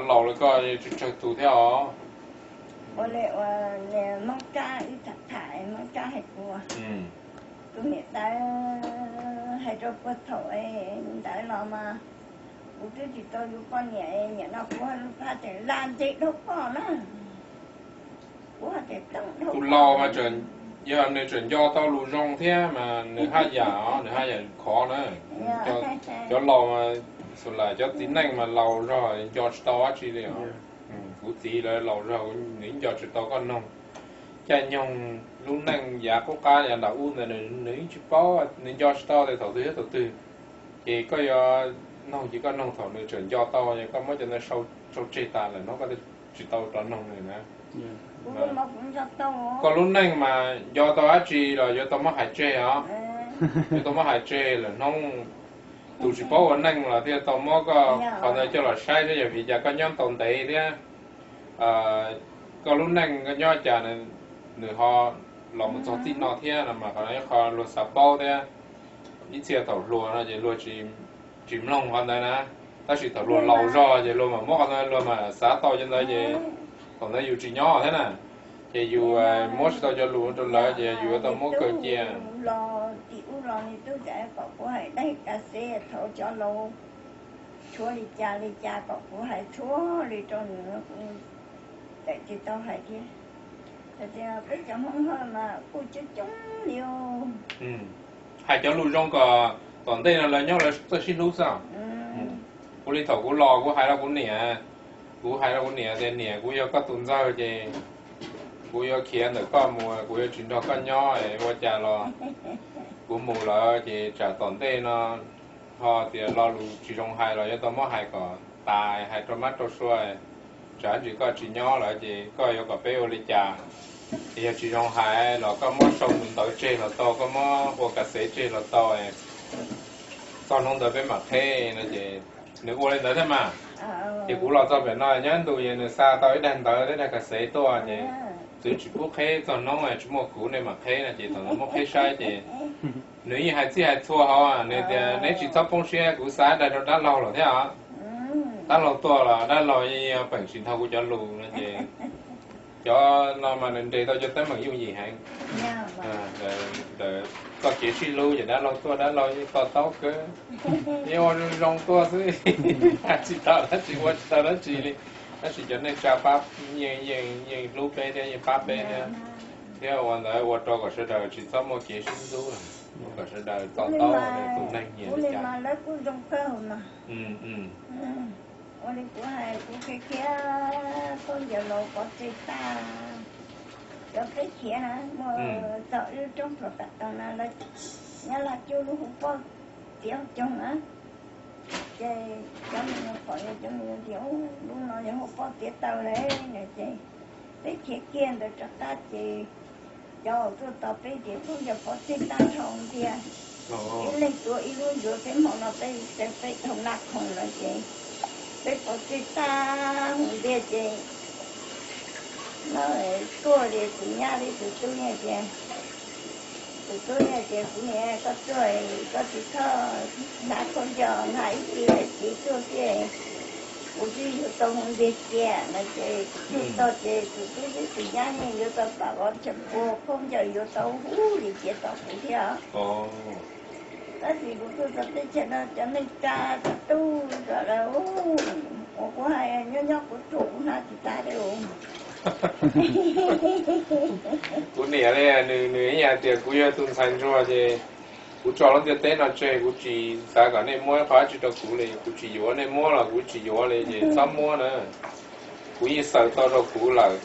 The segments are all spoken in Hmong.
Laus lawm koj tsawg tsawg tus thiab os. Ua li uas niag Hmoob Tsab wb tham tham, Hmoob Tsab hais kuv, tus niam tais hais rau puag thaum ntawd los mas kuv twb tsis tau yuav poj niam, nim no kuv lub plab tseem lag ntse dhau koj na. Kuv tias tau dhau tus laus mas yog nws tseem nco tau lus zoo thiab mas nws haj yam, nws haj yam khov na. Cov laus mas, xus lam cov txiv neej mas laus zog nco tsis tau dab tsi li os. Kuv txiv lawv laus zog, nws nco tsis tau koj noog caij nyoog lub neej yav qub qab yav nram ub ntawd, nws tsis paub, nws nco tsis tau tias thaum twg thiab thaum twg. Ces koj yuav noog ces koj noog thaum nws tseem nco tau, koj muab cov ntawd sau tseg tas lawm no koj tsis tau rov noog nws na. Koj lub neej mas nco tau dab tsi los yuav tau muab hais tseg os. Yuav tau muab hais tseg lawm hnub tus tsis paub ua neej los thiaj tau muab koj qhov ntawd coj los saib saib yog vim cas koj nyob tau ntev thiab koj lub neej koj nyob cas nws ho los mus txog txij no thiab no mas qhov no ib qho luag xav paub thiab. Ib txhia thaum hluas no ces luag tsis mloog qhov ntawd na, tab sis thaum luag laus zog ces luag mam muab qhov ntawd, luag mam xav tau cov ntawd ces thaum ntawd yus tsis nyob thiab na, ces yus muab tsis tau cov lus rau lawv ces yus yuav tau muab kaw cia. Los tim ub los nws twb kom kuv hais daim ka xev thaum cov laus tshuav li cas li cas kom kuv hais txhua li rau nws, kuv txawm tsis tau hais thiab. Peb cov Hmoob Hawj mas kuj coob coob li. Hais cov lus zoo kom tom ntej no lawv nyob lawv txawj sib hlub xwb. Kuv li thaum kuv los kuv hais rau kuv niam, kuv hais rau kuv niam tias niam, kuv yog koj tus ntxawg ces kuv yuav khiav ntawm koj mus, kuv yuav tsis nrog koj nyob, ua cas los kuv mus lawm ces tsam tom ntej no ho tias lo lus tsis zoo hais los yuav tau muab hais kom tas, hais rau mab rau sua, tsam ntsis koj tsis nyob lawm ces koj yuav kom peb ua li cas? Yog tsis zoo hais los koj muab sau ntawv tseg los tau, koj muab ua ka xev tseg los tau, txog hnub ntawd peb mam qheb no ces nws ua li ntawd thiab mas. Ces kuv los txog pem no nyob ntu es nws xa tau ib daig ntawv thiab daig ka xev tuaj ces txwv tsis pub qheb, txog hnub tsis muaj kuv nej mam qheb no ces thaum ntawd muab qheb saib ces nws yeej hais txhij hais txhua hauv, nws tias neb tsis txhob poob siab, kuv xa daig rau dab laug lawm thiab os. Dab laug tuaj los dab laug yeej yuav peem tsis nrog kuv cov lus no ces cov no mas nws nres tau cov teeb meem yooj yim heev. Txoj kev sib hlub ces dab laug tuaj dab laug yeej to taub kawg, yeej ua zoo zoo tuaj xwb, hais tsis tau dab tsi, ua tsis tau dab tsi li. Tab sis cov neej tsa pab yeej, yeej hlub peb thiab yeej pab peb thiab, thiab ua ntawd ua rau kom sawv daws tsis txhob muaj kev sib ntxub, kom sawv daws to taub tus neeg nyiam li cas. Ua li kuv hais kuv khiav khiav, khaub ncaws laus pov tseg tag, cov peb khiav na muaj txog wb roob pluas tam tau na, lawv nyob Laj Cuab lub hu poj txiav coog na, ces cov me nyuam pom cov me nyuam tias lub no yog hu poj txiav taw lawm no ces peb khiav kiag ntawd rov qab ces cov uas tuaj tos peb tias khaub ncaws pov tseg tag nrho ntiag, ib leeg tuav ib lub ncuav, peb hmo no peb, peb dhau naj khoom lawm ces peb pov tseg tag hauv ntiag ces no tuaj li tus nyab li tus tub tias, tus tub tias kuv niam, koj tuaj koj tsis txhob hnav khaub ncaws, hnav ib ce ib ce tuaj xwb, kuv twb yuav tau hauv ntiag cia no ces tus tub txog ces tus tub thiab tus nyab yeej yuav tau pam vov tshav puag, khaub ncaws yuav tau huv li cia tau kuv thiab. Tab sis kuv tuaj txog teb chaws no cov neej tsa cov tub lawv, uas kuv hais nyob nyob kuv tsuam kuv hnav tsis tag li. Kuv niam li, nws, nws ib yam tias kuv yog tus ntxhais ntsuag ces kuv tso lub ntiaj teb no tseg, kuv tsis xav kom nej muab ib qho dab tsi rau kuv li, kuv tsis yuav, nej muab los kuv tsis yuav li ces txhob muab na. Kuv yeej xaws tau rau kuv lawm,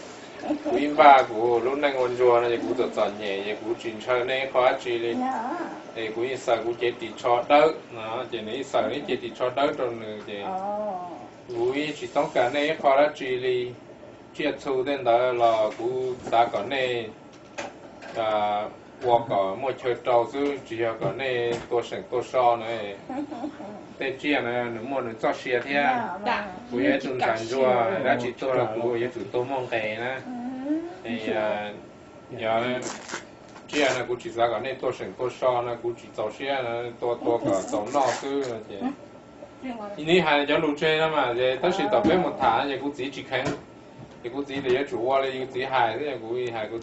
kuv yeej npaj kuv lub neej ua ntsuag no ces kuv txom txom nyem ces kuv tsis ntshaw nej ib qho dab tsi li. Es kuv yeej xaws kuv cev ris tsho dawb no, ces nws yeej xaws nws cev ris tsho dawb rau nws ces kuv yeej tsis toob kas nej ib qho dab tsi li. Tsiaj txhu tej ntawd los kuv xav kom nej ua kom muaj chaw rau xwb, tsis yog kom nej tua seem tua so na. Tej tsiaj na nws muaj nws txoj sia thiab. Kuv yog ib tug ntxhais ntsuag, dab tsi tuag rau kuv yuav tsum tuag muaj nqis na. Tsiaj no kuv tsis xav kom nej tua seem tua so no, kuv tsis txaus siab, tua tua kom txaus noj xwb no ces Nws hais cov lus tseg no mas, tab sis thaum peb mus tham ces kuv txiv tsis kheev, ces kuv txiv tias yuav tsum ua li kuv txiv hais xwb, kuv hais kuv